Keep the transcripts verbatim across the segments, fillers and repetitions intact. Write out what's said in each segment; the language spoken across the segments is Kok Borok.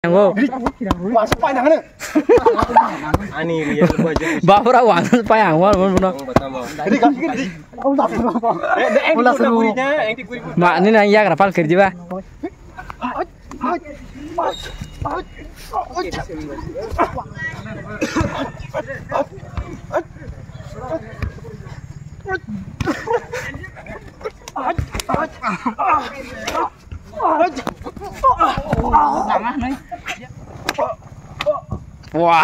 Yango. Ani real budget. Bapura wang pai ang wal wal no. Ang batama. Ma ni na yagra pal kir diba. Wah.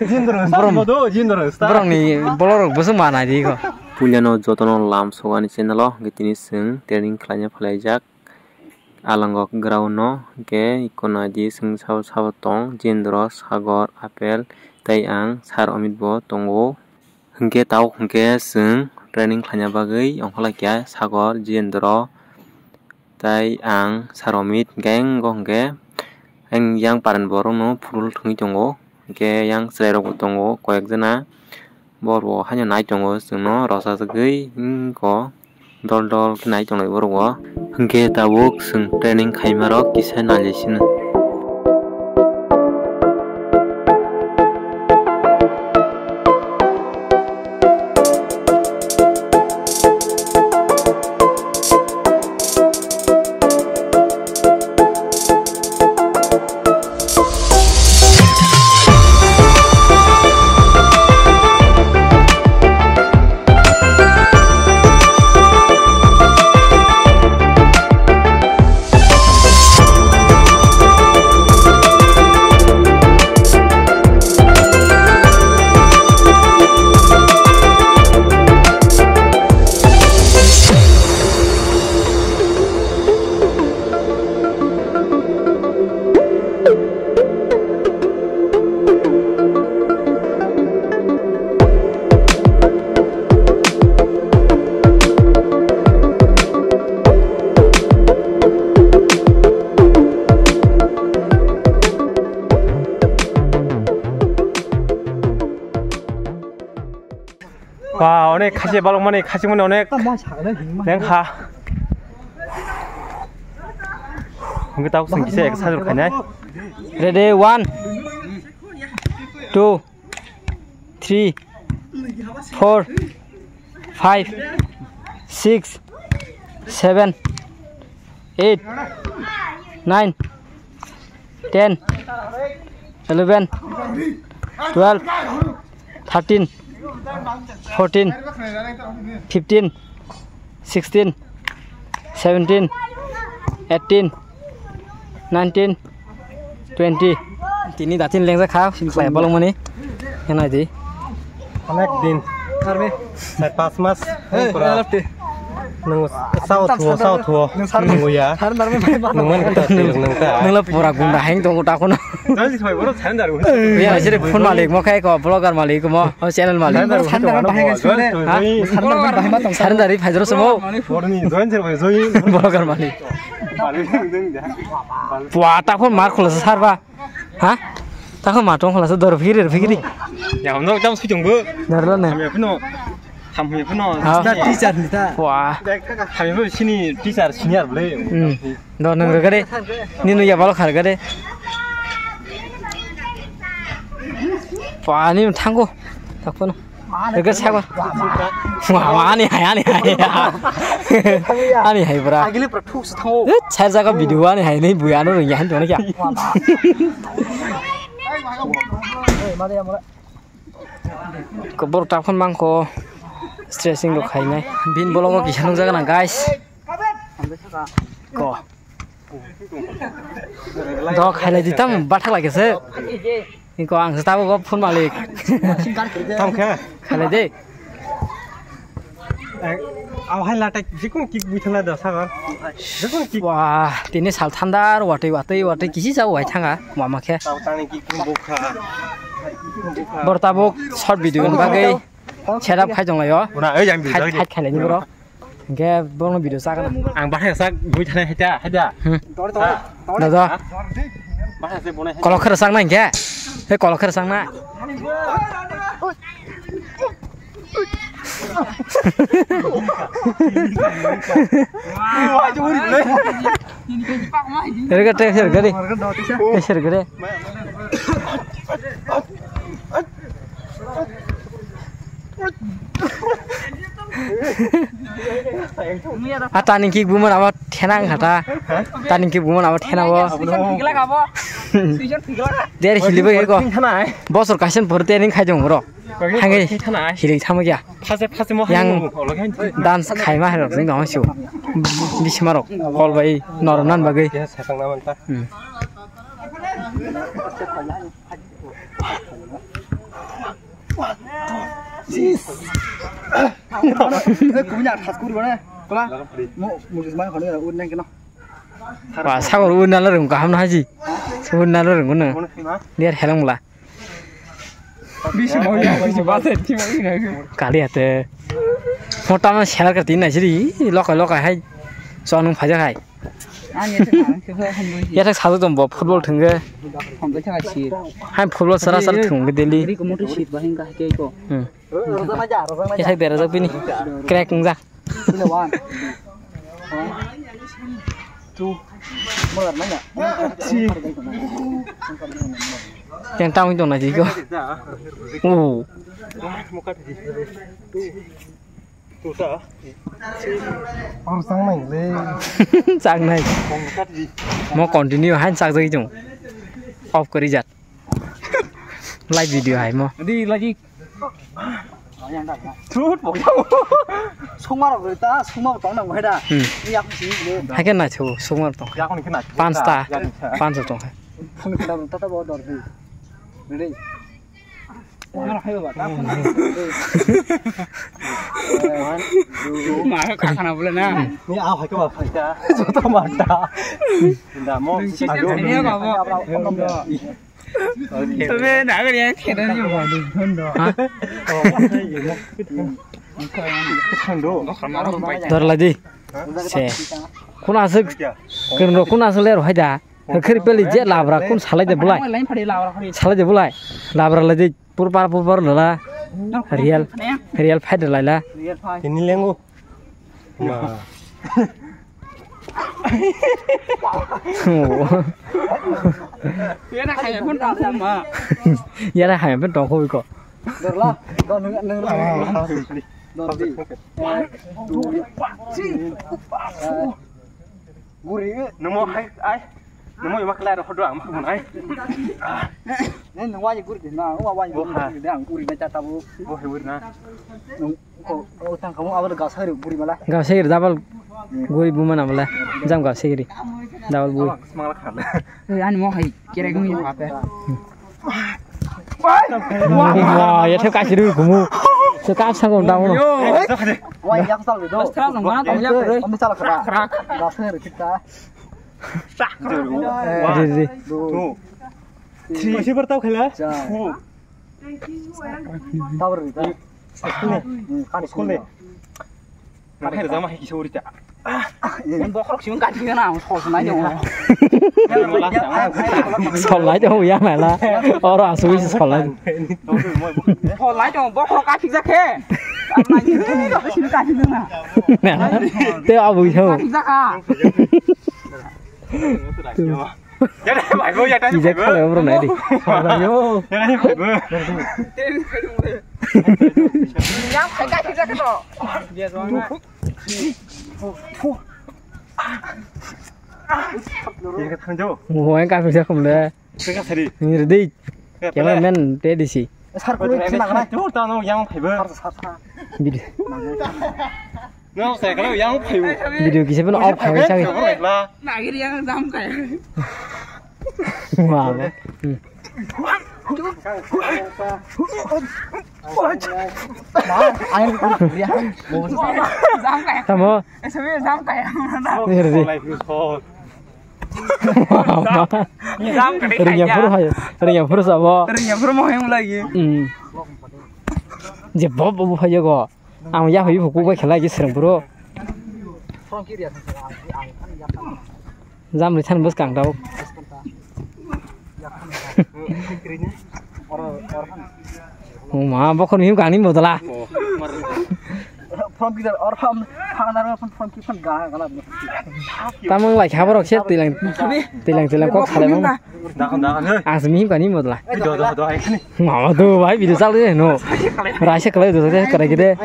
Jindro, Bro. Jindro, Bro ni bolorok bwswk manai di ko. Puilano jotono lam sogani channel o, hwnkhe tini chwng training khlaina phailaijak. Alango ground no, hwnkhe ikko naidi chwng sabo sabo tong, Jindro, Sagor, Apple, tei ang Sir Amit bo tongo. Hwnkhe tabuk hwnkhe chwng training khlaina bagwi ongkha lai kha Sagor, Jiyendro, tei ang Saromit hwnkhe, wngkha hwnkhe yang parani borokno phurul thwngwi tongo, hwnkhe yang chwrairokbo tongo koyekjona, borokbo haino nai tongo chwngno rwchapjagwi, wngkha. Dol dol khe nai tonglai borok bo. Hwnkhe tabuk chwng training khaimarok kisa nailai sino. Ba, onek khasi balok mani, khasi mani onek. Leng ha. Hwnkhe tabuk chwng kisa exercise rok khainai. Ready, one, two, three, four, five, six, seven, eight, nine, ten, eleven, twelve, thirteen, fourteen, fifteen, sixteen, seventeen, eighteen, nineteen, twenty. Tini datin lengjak kha, khlai bolong mani. Hwnai di. Onek din. Char pas mas. Hey, pura. Nwng sao thuo, sao thuo. Nwng ya. Nwng man kita sirok nwng ta. Nwng la pura gunda heng tongo ta kono. Ya, sini phone malik mo khai ko, vlogger malik mo, o channel malik. Surrender bahai ma tong. Surrender ri phai jero somo. Vlogger malik. Pua ta phone mar khula sar ba. Ha? Takho matong khala se dor phigiri phigiri. Ya, no jam sui jongbo. Narlo ne. Hamya phano. Hamya phano. Ha. Teacher ni ta. Wah. Hamya phano sini teacher senior bole. Hmm. Do nang rega de. Ninu ya balo khar ga de. Wah, ni thango. Tak phano. Eke sabo. Wah, wah, ani hai, ani hai. Ani hai, bra. Agile pra thuk se thango. Eh, char jaga video ani hai nei, buya no rung ya han tong kya. Ko bor ta phone mang ko. Stressing ro khainai. Bin bolo ko kisa nung jaga na, guys. Ko. Do khailai di tam bathak lage se. Inko ang se tabo go phone malik. Tam khe. Khailai de. Au hai latak jikun kick buithana da sagar. Jikun kick. Wah, tini sal thandar watwi watwi watwi kisi sa wai thanga mama khe. Tau tani kick bukha. Bor tabuk short video ni bagwi setup khai tong laio. Una ei jang video khai khai khailai ni bro. Hingke bono video chakna. Ang bahai sak bui thane haida, haida. Hmm. Dada. Bahai se bonai. Kolok khe rwchak na hingke. He kolok khe rwchak na. Rega te ser gare. Te ser gare. A turning kick buman abo thena wngkha ta. Turning kick buman abo thena o. Der hili bai ko. Bosor kaisa por training khai dong ro. Hange hili thama gya. Phase phase mo yang dance khaima hai rok jeng dong sio. Bisma rok kol bai nor nan bagwi. Ba sagor un nalo rung kaham na haji. Un nalo rung no. Dia helang bla. Kali ate. Mota ma selar ka tin na siri lokai lokai hai. So nung phajak hai. Yathak sajak tong bo football thwngwi. Hai football sara sara thwngwi daily. Hmm. Yathak derajak bini. Crack wngjak. Two. Three. Yang tamo tong na jiko. Oh. Ang sangnai le. Sangnai. Mo continue han sak jagi jong. Off kori jat. Live video hai mo. Di lagi. Thut bokya. Sungma rok ta, sungma tong nang hai da. Hmm. Ni aku sini le. Hai ke na chu sungma tong. Ya aku ni kena. Panch ta. Panch tong. Phun kena ta ta bo dor di. Ready. Mana hai ba ta phun. Mana ka khana bole na. Ni a hai ke ba phai ta. Joto ma ta. Nda mo. Ni si se ne ba bo. Tobe nagari ang kheda ni ba ni hondo. Ha? Dor lai di. Se. Kuna asuk. Kerno kuna asuk ler hai da. Kheri peli je labra kun salai de bulai. Salai de bulai. Labra lai di. Purpar purpar lala. Real. Real fight lai la. Ini lengu. Ma. Yara hai pun tong ko ma. Yara hai pun tong ko ko. Dor la, dor nung nung la. Dor di. Guri. Namo hai ai. Namo ima khlai ro hodo ang ma nai. Neng nung wai guri de na, wa wai guri de ang guri na cha tabu. Bo hai guri na. Nung Ko, o tang kamu abal gasa ri buri mala. Gasa ri dabal guri buma na mala. Jam gasa ri. Dabal buri. Mangala khan. Ani mo hai kere gumi ha pe. Wah, ya thep kasi ri gumu. Se kap sa gom damu. Wah, yang sal do. Sal mana tong ya bre. Kami sal kara. Gasa ri kita. Ri ri. Two. Three. Kasi bertau khala. Two. Tabur ni ta. School ni. Hmm, kan school ni. School ni. Mana hai jama hai kisa uri ta. Yang bokrok sih kan sih na, sol senai dong. Sol lai dong ya mala. Oro asu isi sol lai. Sol lai dong bokrok ka sih ke. Sih ka sih na. Te abu ho. Ka sih ka. Kijak khala bro nai di. Mo yang ka pisa kum le. Ni ready. Cameraman ready si. Sar ko khna nai. Tor ta no yang phaibo. Video. No, sai kala yang phaibo. Video kisa pun off khai sai. Nagiri yang jam kaya. Wah. Jam kaya. Tamo. Esa jam kaya. Ni ready. Ringya phuru hai, ringya phuru sabo. Ringya phuru mo yang lagi. Hmm. Je bob bob hai go. Ang ya hai buku bai khala gi sereng phuru. Jam ri than bus kang dau. Oh ma, bokhor mi gani modala. From kita orang, orang orang from kita ga ga. Tamang lai khabar rok se tilang, tilang, tilang kok salai mong. Dahan, dahan, hei. Asmi kani modla. Hei, do, do, do, hei, kani. Mama do, bhai, video chal de, no. Raisa kalai do, de, karai gede.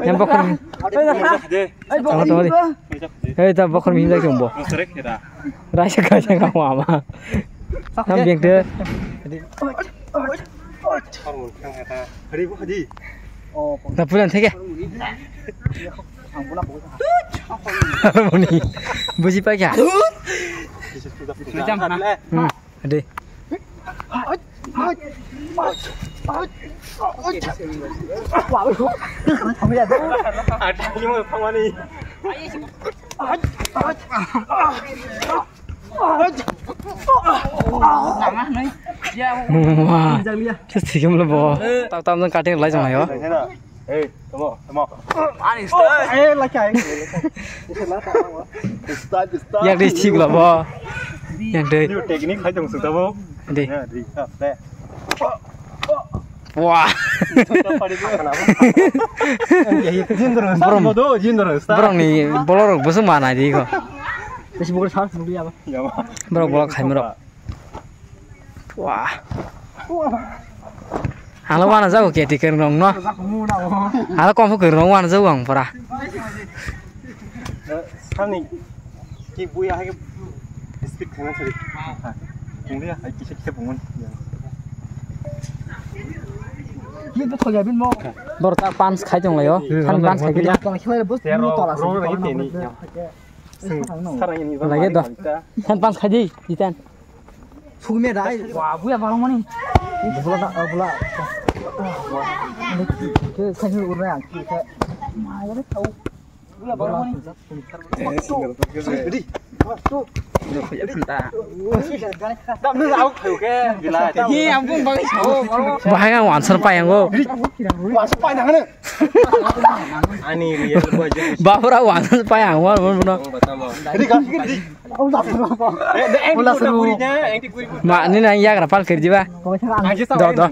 Yang bokor. Hei, bokor. Tama, tama, de. Hei, ta bokor mi hinjak chumbo. Raisa kalai ka mama. Tam biang de. Hei, bu hadi. Na pulan theke. Muni. Buji pa kya? Hmm. Ade. Wah, se sikim lo bo. Tam tam jang cutting lai jang yo. Hey, tamo, tamo. Ani style. Eh, laki ai. Style, style. Yang dei sik lo bo. Yang dei. New technique hai jong suta bo. Dei. Ya, dei. Wah. Jindro, Brom. Jindro, style. Brom ni bolor rok bwswk manai di ko. Besi bukor sar sumuli aba. Borok bolok khaimorok. Wah. Hala wana jago keti kerong no. Hala kompo kerong wana jago ang pora. Sani ki buya hai speed khana sari. India hai kisa kisa bungun. Bor ta pans khai tong layo. San pans khai gidi. Tong khilai bus ni tola sari. Lagi do. San pans khai di, itan. Sugme dai. Wah, buya balong mani. Bula da, bula. Ke sai ur na ki ke. Buya balong mani. Ready. Dam ni au khayo ke. Gila. Ye, ampun bang. Bahai ang answer pa yang go. Answer pa yang ne. Ani real boy. Bapura answer pa yang go. Ready ka? Ready. Pula suru. Ma, ni na yagra pal kir jiba. Do, do.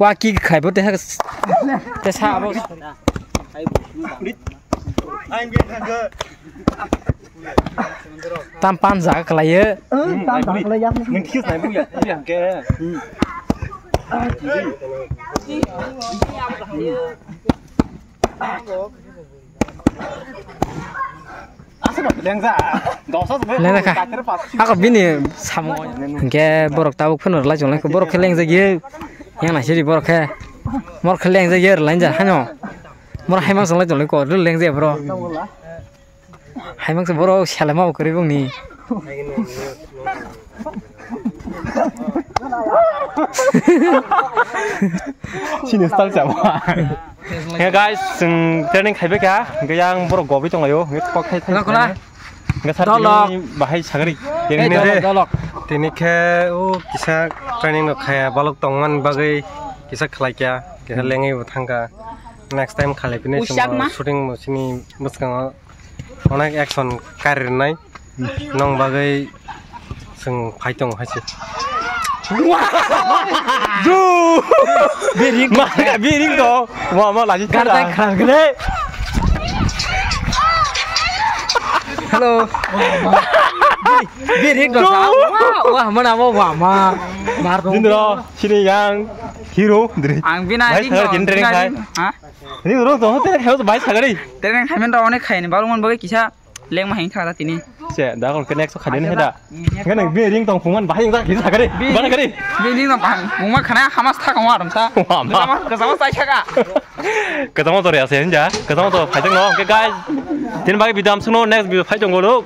Wa ki khai bo te ha. Te sa abo. Tam pan jaga khlaiyo. Tam pan jaga khlaiya. Nung kis nai bu ya, ya ke. Lengja. Lengja kha. Ako bini samo. Hingke borok tabuk phano rwlai chonglai kho. Borok khe lengjagwi. Yang naisiri borok khe. Borok khe lengjagwi rwlai ja hano. Borok haimang chonglai chonglai kho. Lengjagwi borok. Haimang se borok selema bo kwrwi bongni. Sini style chama. Hey guys, chwng training khaibai kha, hwnkhe yang borok gobwi tonglaio, hwnkhe kok khai khai. Hwnkhe sir, tini bahai sagri. Tini khe o kisa training rok khaya, balok tongmani bagwi kisa khlai kha, kisa lengwi bo thang kha. Next time khalai phini shooting mo sini bwskango. Onek action kari rwnai. Nong bagwi chwng phai tongo hai se. Ju! Biring. Ma, biring to. Ma, ma, lagi garda kara. Kharan gre. Hello. Biring to. Ju! Wah, wah, mana mau wah ma. Mar dong. Jindro, sini yang hero, diri. Ang bina ring to, bina ring. Ha? Ni ro to hotel khayo to bai sagari. Training khaimani rok onek khaini balung man bagwi kisa lengma hing thara tini. Se da kon connect so khadin heda. Ngene bi ring tong phungman bahai ing sagari. Bana gari. Bi ring tong phungma khana hamas thak ma ram sa. Wah, ma. Kasama sai saka. Kasama to re ase hinja. Kasama to phai tong no. Okay guys. Tin bagwi video am sungno next video phai tong golo.